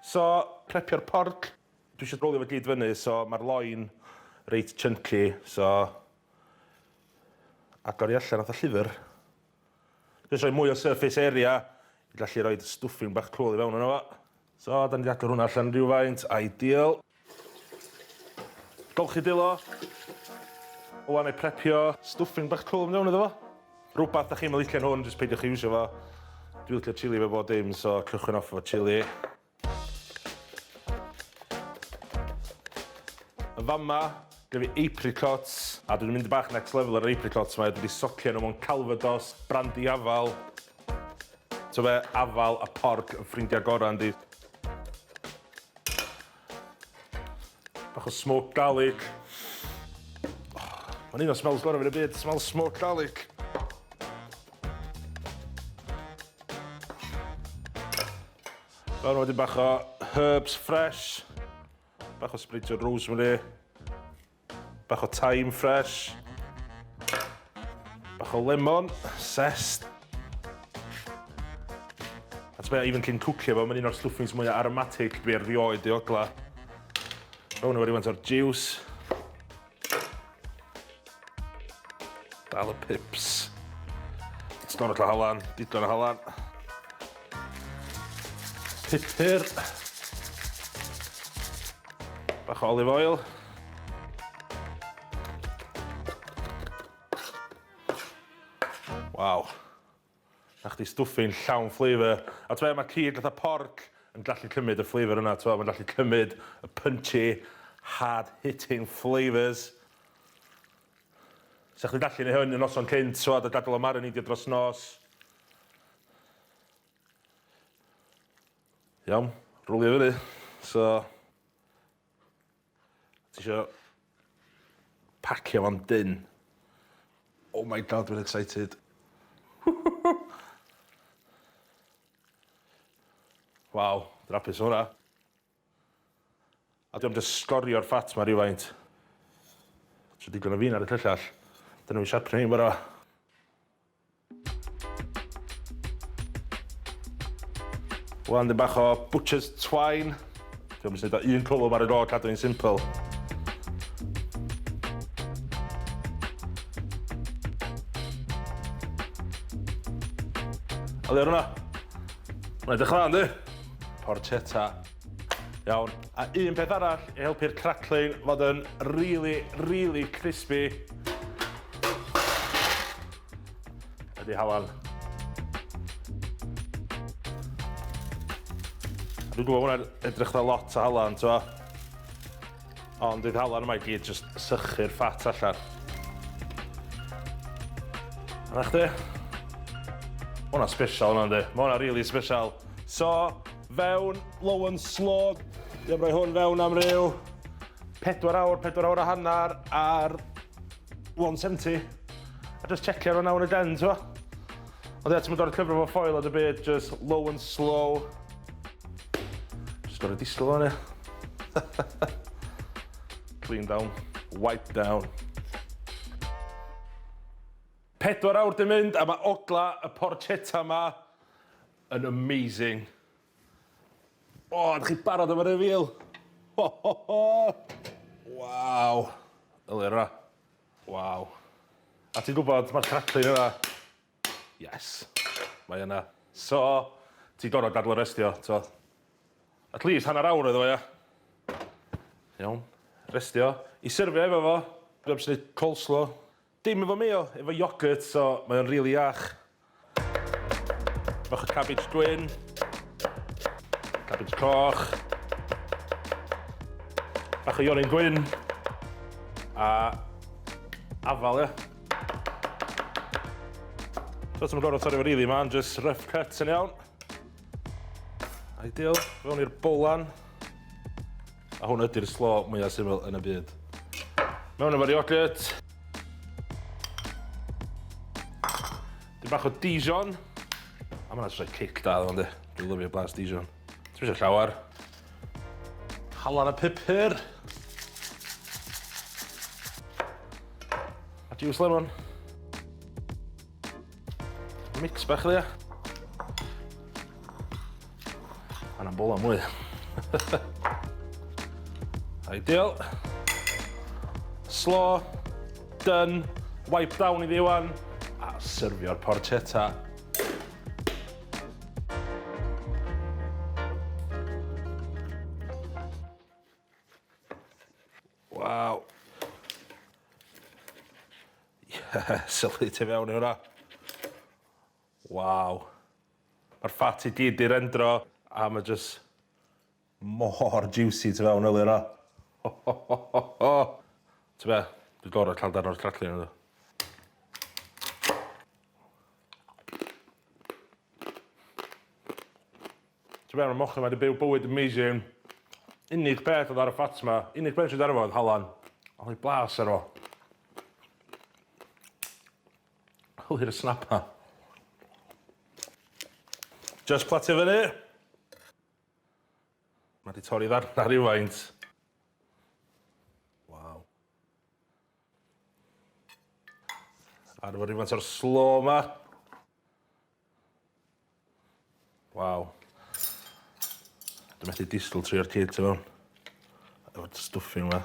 So, prepio'r porc. Dwi eisiau rolio fo gyd fyny, so mae'r loin reit chunky, so agor i allan fatha llyfr. Jyst rhoi mwy o surface area i gallu rhoi stwffin bach cwl i fewn yno fo. So, da ni 'di agor hwnna allan rhywfaint, ideal. Golchi dwylo. Wan i prepio stwffin bach cwl mewn iddo fo. Rwbath da chi'm yn licio'n hwn, jyst peidiwch iwsio fo. Dwi'n licio chili efo bob dim, so cychwyn off efo chili. Yn fama, gyda fi apricots, a dwi'n mynd bach next level ar yr apricots 'ma, dwi 'di socio nhw mewn Calvados, brandy afal. So fe, afal a porc yn ffrindiau gorau yndi? Bach o smoked garlic. Oh, mae'n un o smells gorau fi'n y byd, smell smoked garlic. Fewn wedyn bach o herbs fresh, bach o sprig o rosemary, bach o thyme fresh, bach o lemon, zest. A ti'n even cyn cwcio fo, mae'n un o'r stwffings mwyaf aromatic dwi erioed di ogla. Fewn efo rhywfaint o'r juice. Dal y pips. Sgorod o halan, digon o halan. Pupur. Bach o olive oil. Waw. Na chdi stwffin llawn flavour. A t'be' ma' cig fatha porc yn gallu cymyd y flavour yna t'mo' ma'n gallu cymyd y punchy hard hitting flavours. Sa chdi gallu neu' hyn y noson cynt t'mod a gadal o marineidio dros nos. Iawn, rowlio fyny. So Ti isio pacio fo'n dynn. Oh my God dwi'n excited. Waw, dwi'n hapus efo hwnna. A dwi am jyst sgorio'r ffat 'ma rywfaint. Trio digon o fin ar y cyllell. Dyna fi siarpnio hein bora. Wan dyn bach o butcher's twine. Dwi'n mynd i un cwlwm ar y go, cadw hi'n simple. A le ar hwnna? Mae'n edrych dda, yndi? Porchetta. Iawn. A un peth arall i helpu'r crackling fod yn really, really crispy ydy halen. A dwi'n gwybod hwnna'n edrych fel lot o halan, ti'n Ond bydd halan yma i gyd jyst sychu'r ffat allan. A na chdi? Ma' hwnna'n special hwnna yndi? Ma' hwnna really special. So, fewn, low and slow. Dwi am roi hwn fewn am ryw 4 awr, 4 awr a hanner ar 170. A just checio fo now and again, t'mo'? Ond ie, ti'n mynd o'r cyfro fo foil a dy byd, just low and slow. Just gorau disgwyl o'n ie. Clean down, wipe down. 4 awr di mynd a mae ogla y porchetta ma yn amazing. O, ydych chi barod am y reveal? Ho, ho, ho! Waw! Yli yna. Waw. A ti'n gwybod, mae'r crackling yna. Yes. Mae yna. So, ti'n gorfod gadw restio, to. At least hanner awr iddo fo, ia. Iawn. Restio. I syrfio efo fo, dwi'n jyst neud coleslaw. Dim efo mayo, efo yoghurt, so mae o'n rili iach. Bach o cabbage gwyn. Cabbage coch. Bach o ionyn gwyn. A afal, ia. So ti'n gorfod torri fo rili man, just rough cut yn iawn. Ideal, fewn i'r bowlan. A hwn ydy'r slo mwyaf syml yn y byd. Mewn efo'r yoghurt. Dyn bach o Dijon. A mae'n rhoi cic da ddo, yndi. Dwi'n lyfio blas Dijon. Ti'n eisiau llawer. Halan a pupur. A juice lemon. Mix bach iddi, ia. Yna'n bola mwy. Ideal. Slaw, done, wipe down i ddiwan, a syrfio'r porchetta. Waw. Yeah, syllu tu fewn i hwnna. Waw. Mae'r fat i gyd di rendro a mae just mor juicy tu fewn yli yna. Ho, ho, ho, ho, ho. Ti be? Dwi'n gorau cael darn o'r crackling yna. Ti be, mae'r mochyn ma wedi byw bywyd amazing. Unig peth oedd ar y ffat ma, unig peth sydd ar efo oedd halan. Oedd ei blas ar o. Hwyr y snap ma. Just platio fyny. Mae di torri ddarna rhywfaint. Waw. Ar efo rhywfaint o'r slo ma. Waw. Dwi'n methu disgwyl trio'r cyd tu mewn. Efo'r stuffing ma.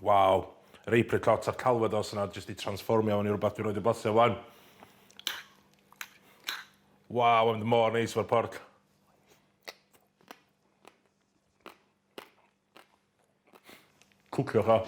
Waw. Yr apricot a'r calvados yna jyst i transformio mewn i rhywbeth dwi'n rhoi i blasu o flaen. Waw, mae'n mynd mor neis efo'r porc. Cwciwch o.